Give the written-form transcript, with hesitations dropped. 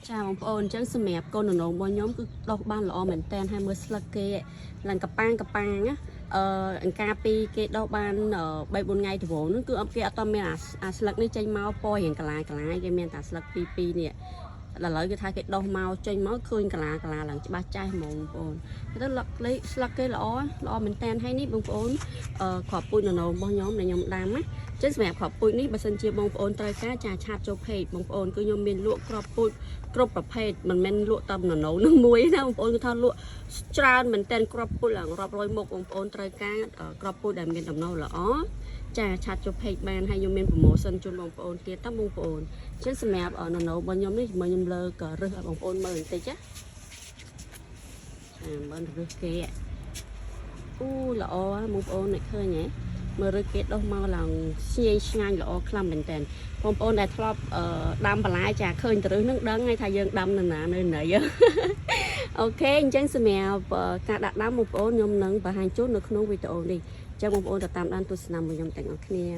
ចាបងប្អូនអញ្ចឹងសម្រាប់កូនននោរបស់ខ្ញុំគឺដុះបានល្អមែនតើហើយមើលស្លឹកគេឡើងកប៉ាងកប៉ាងណាអឺអង្ការពីគេដុះបាន3 4ថ្ងៃដំបូងហ្នឹងគឺអត់គេអត់តមានអាអាស្លឹកនេះចេញមកពណ៌រៀងកាឡាកាឡាគេមានតែស្លឹកពីរពីរនេះឥឡូវគេថាគេដុះមកចេញមកឃើញកាឡាកាឡាឡើងច្បាស់ចាស់ហ្មងបងប្អូនទៅលឹកលេស្លឹកគេល្អល្អមែនតើហើយនេះបងប្អូនអឺគ្រាប់ពូជននោរបស់ខ្ញុំដែលខ្ញុំដាំណាចឹងសម្រាប់គ្រាប់ពូជនេះបើសិនជាបងប្អូនត្រូវការចា chat ចូល page បងប្អូនគឺខ្ញុំមានលក់គ្រាប់ពូជគ្រប់ប្រភេទមិនមែនលក់តែននោនឹងមួយណាបងប្អូនគឺថាលក់ច្រើនមែនតើគ្រាប់ពូជឡើងរាប់រយមុខបងប្អូនត្រូវការគ្រាប់ពូជដែលមានដំណោល្អចា chat ចូល page បានហើយខ្ញុំមាន promotion ជូនបងប្អូនទៀតតើបងប្អូនចឹងសម្រាប់ននោរបស់ខ្ញុំនេះមើលខ្ញុំលើករើសឲ្យបងប្អូនមើលបន្តិចណាចាមើលរើសគេអូល្អបងប្អូនអ្នកឃើញហ៎មើលរើសគេដុះមកឡើងស្ញែងឆ្ងាញ់ល្អខ្លាំងមែនតើបងប្អូនដែលធ្លាប់ដាំបន្លែចាឃើញទៅរើសនឹងដឹងហើយថាយើងដាំនៅណានៅណី OK អញ្ចឹងសម្រាប់ការដាក់ដាំបងប្អូនខ្ញុំនឹងបង្ហាញជូននៅក្នុងវីដេអូនេះអញ្ចឹងបងប្អូនទៅតាមដានទស្សនាមួយខ្ញុំទាំងអស់គ្នា។